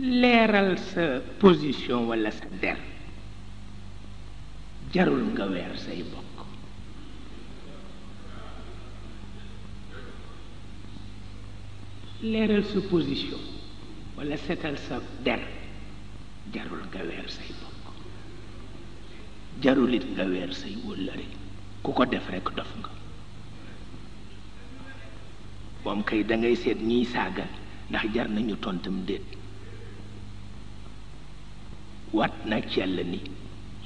leeral sa position walla sa der jarul nga weer say bokk. leeral sa position walla setal sa der jarul nga weer say bokk, jarul it nga weer say wóllëre. ku ko def rekk dof nga. moom kay dangay seet ñiy saaga ndax jar nañu tontam déet. waat nag ci Yàlla ni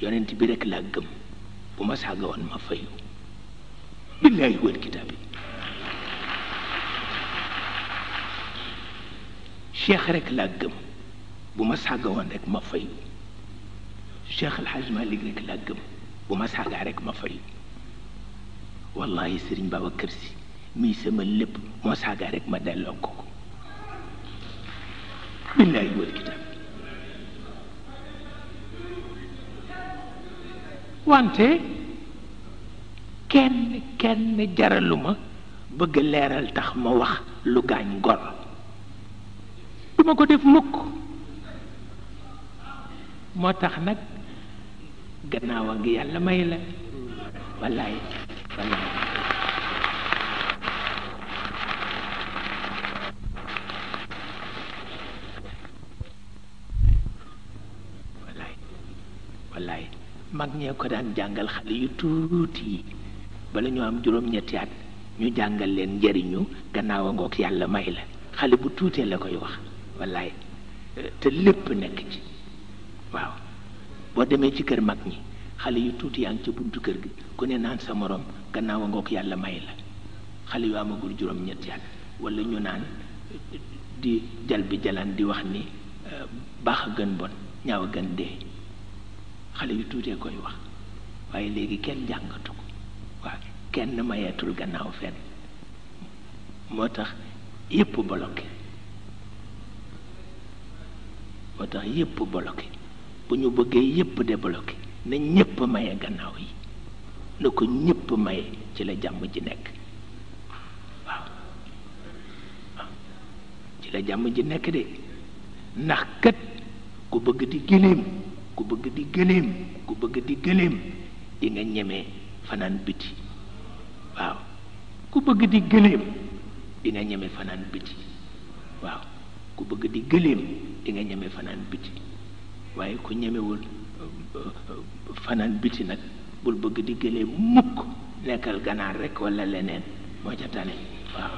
yonent bi rekk laa gëm, bu ma saaga woon ma fayu billaahi wal kitaabi. cheikh rekk laa gëm, bu ma saaga woon rekk ma fayu. Cheikh El Hadj Malick rekk laa gëm, bu ma saagaa rekk ma fayu. wallahi Sëriñ Babacar Si mii sama lépp moo saagaa rekk ma delloo ko ko billaahi wal kitaab. wante kenn jaraluma bëgg leeral tax ma wax lu gaañ gor. duma ko def mukk. moo tax nag gannaaw a ngi yàlla may la wallaay wallaay. wallaay mag ñee ko daan jàngal xale yu tuuti yi bala ñu am juróom-ñetti at ñu jàngal leen njëriñu gannaaw a ngoog yàlla may la. xale bu tuutee la koy wax wallaay te lépp nekk ci. waaw boo demee ci kër mag ñi xale yu tuuti yaa ngi ca buntu kër gi ku ne naan sa morom gannaaw a ngoog yàlla may la. xale yu amagul juróom-ñetti at wala ñu naan di jal bi jalaan di wax ni baax a gën bon ñaaw a gën dee. xale yu tuutee koy wax waaye léegi kenn jàngatu ko. waaw kenn mayeetul gannaaw fenn. moo tax yépp bloqué. moo tax yépp bloqué. bu ñu bëggee yépp débloqué na ñépp maye gannaaw yi, na ko ñépp maye ci la jàmm ji nekk. waaw ci la jàmm ji nekk de. ndax kat ku bëgg di gëléem ku bëgg di gëléem ku bëgg di gëléem di nga ñemee fanaan biti. waaw ku bëgg di gëléem di nga ñeme fanaan biti. waaw ku bëgg di gëléem di nga ñeme fanaan biti. waaye ku ñemewul fanaan biti nag bul bëgg di gëléem mukk. nekkal ganaar rekk walla leneen moo ca tane. waaw